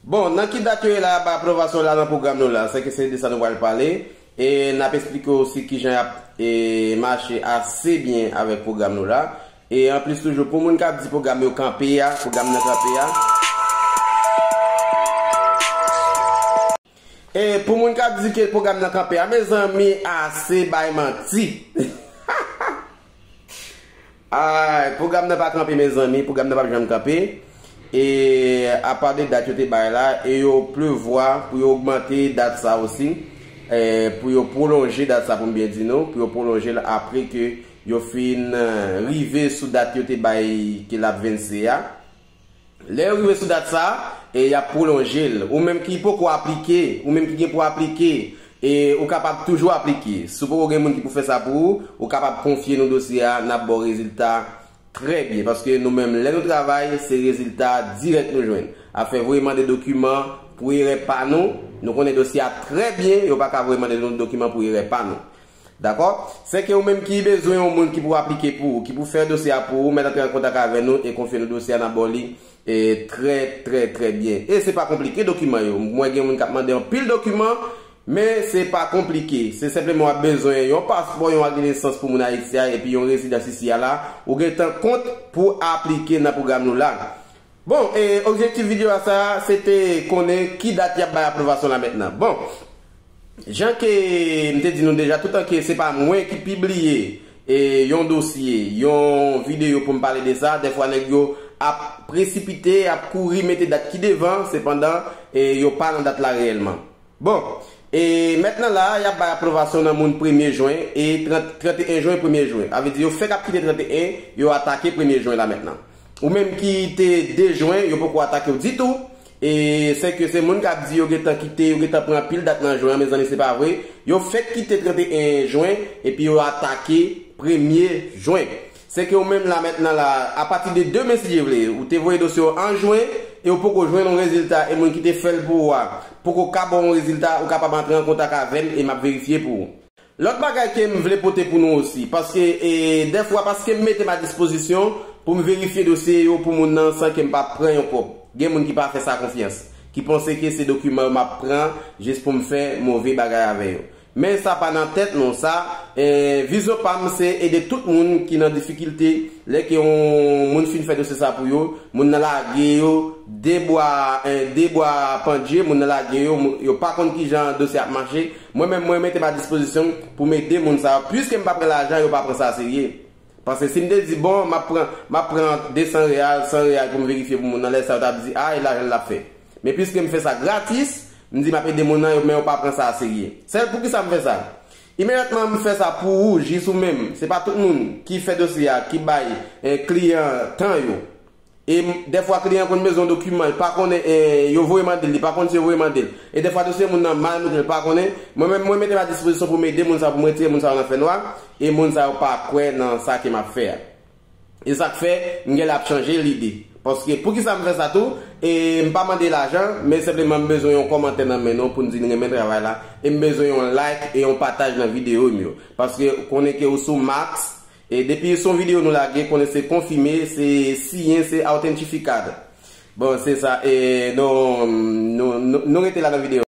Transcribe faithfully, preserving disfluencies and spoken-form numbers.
Bon, nan ki dat yo ye la, ba apwobasyon la nan pwogram nou la, se ke se de sa nou pral pale. E n ap esplike w osi kijan y ap e, mache ase byen avèk pwogram nou la. E anplis toujou, pou moun k ap di pwogram yo kanpe a, pwogram nan kanpe a. E pou moun k ap di ke pwogram nan kanpe a, mezanmi, ase bay manti. Ay, pwogram nan pa kanpe, mezanmi, pwogram nan p ap janm kanpe. E apa de dat yo te bay la, e yo prevwa pou yo ogmante dat sa osi, e, pou yo pwolonje dat sa, pou m byen di nou, pou yo pwolonje l apre ke yo fin, e, rive sou dat yo te bay ke l ap vense a. Lè yo rive sou dat sa, e y ap pwolonje l. Ou menm ki poko aplike, ou menm ki gen pou aplike, e ou kapab toujou aplike. Si w poko gen moun ki pou fè sa pou ou, ou kapab konfye nou dosye a, n ap ba w rezilta trè byen. Paske nou menm, lè nou travay, se rezilta dirèk nou jwenn. Afè voye mande dokiman pou erè pa nou, nou konnen dosye a trè byen, yo pa ka voye mande nou dokiman pou erè pa nou. Dakò? Se ke ou menm ki bezwen yon moun ki pou aplike pou ou, ki pou fè dosye a pou ou, mèt antre an kontak avè nou e konfye nou dosye a, n ap ba w li, e, trè, trè, trè byen. E se pa konplike dokiman yo. Mwen gen moun k ap mande anpil dokiman, men se pa konplike. Se senpleman w ap bezwen yon paspò, yon ak de nesans pou moun Ayiti a, epi yon rezidans isi a la, ou gentan kont pou aplike nan pwogram nou la. Bon, e, objektif videyo a sa, se te konnen ki dat y ap bay apwobasyon la mentnan. Bon, jan ke m te di nou deja, toutan ke se pa mwen ki pibliye, e, yon dosye, yon videyo pou m pale de sa, dèfwa nèg yo ap presipite, ap kouri mete dat ki devan, sepandan, e, yo pa nan dat la reyèlman. Bon, e mentnan la, y ap bay apwobasyon nan moun premye jen e trant, trant e en jen, premye jen. Sa vle di, yo fèk ap kite trant e en, yo atake premye jen la mentnan. Ou menm ki te de jen, yo poko atake w ditou. E se ke se moun k ap di yo gentan kite, yo gentan pran anpil dat nan jen an, mezanmi, se pa vre. Yo fèk kite trant e en jen, epi yo atake premye jen. Se ke ou menm la mentnan la, apati de demen si Dye vle, ou te voye dosye w an jen, e ou poko jwenn yon rezilta, e moun ki te fè l pou ou a poko ka ba w yon rezilta, ou kapab antre an kontak avè m e m ap verifye pou ou. Lòt bagay ke m vle pote pou nou osi, paske, e, dèfwa, paske m mete m a dispozisyon pou m verifye dosye yo pou moun nan san ke m pa pran yon kòb. Gen moun ki pa fè sa konfyans, ki panse ke se dokiman yo m ap pran jis pou m fè move bagay avè yo. Men sa pa nan tèt nou, sa, e, vizyon pa m se ede tout moun ki nan difikilte. Lè ke yon moun fin fè dosye sa pou yo, moun nan lage yo, de bwa, e, de bwa pandje, moun nan lage yo, mou-, yo pa konn kijan dosye ap mache. Mwen menm, mwen mete m a dispozisyon pou m ede moun sa yo. Piske m pa pran lajan, yo pa pran sa serye. Paske si m te di, bon, m ap pran, m ap pran de san reyal, san reyal pou m verifye pou moun nan, lè sa yo t ap di, a, e lajan l ap fè. Men piske m fè sa gratis, m di m ap ede moun nan, yo, men yo pa pran sa serye. Sèl poukisa m fè sa? Imedyatman m fè sa pou ou, jis ou menm. Se pa tout moun ki fè dosye a, ki bay, e, kliyan tan yo. E m-, dèfwa kliyan konn bezwen yon dokiman, li pa konnen, e, yo voye mande l, li pa konn si yo voye mande l. E dèfwa dosye moun nan mal mete, li pa konnen. Mwen menm, mwen mete m a dispozisyon pou m ede moun sa yo, pou m retire moun sa yo nan fènwa, e moun sa yo pa kwè nan sa ke m ap fè a. E sa k fè, m genlè ap chanje lide. Paske, poukisa m fè sa tou? E m pa mande lajan, men senpleman m bezwen yon kòmantè nan men nou pou n di n renmen travay la. E m bezwen yon like e yon pataj nan videyo m yo. Paske, konnen ke ou sou Max, e depi se yon videyo nou lage, konnen se konfime, se siyen, se autentificado. Bon, se sa, e nou, nou, nou, nou rete la nan videyo.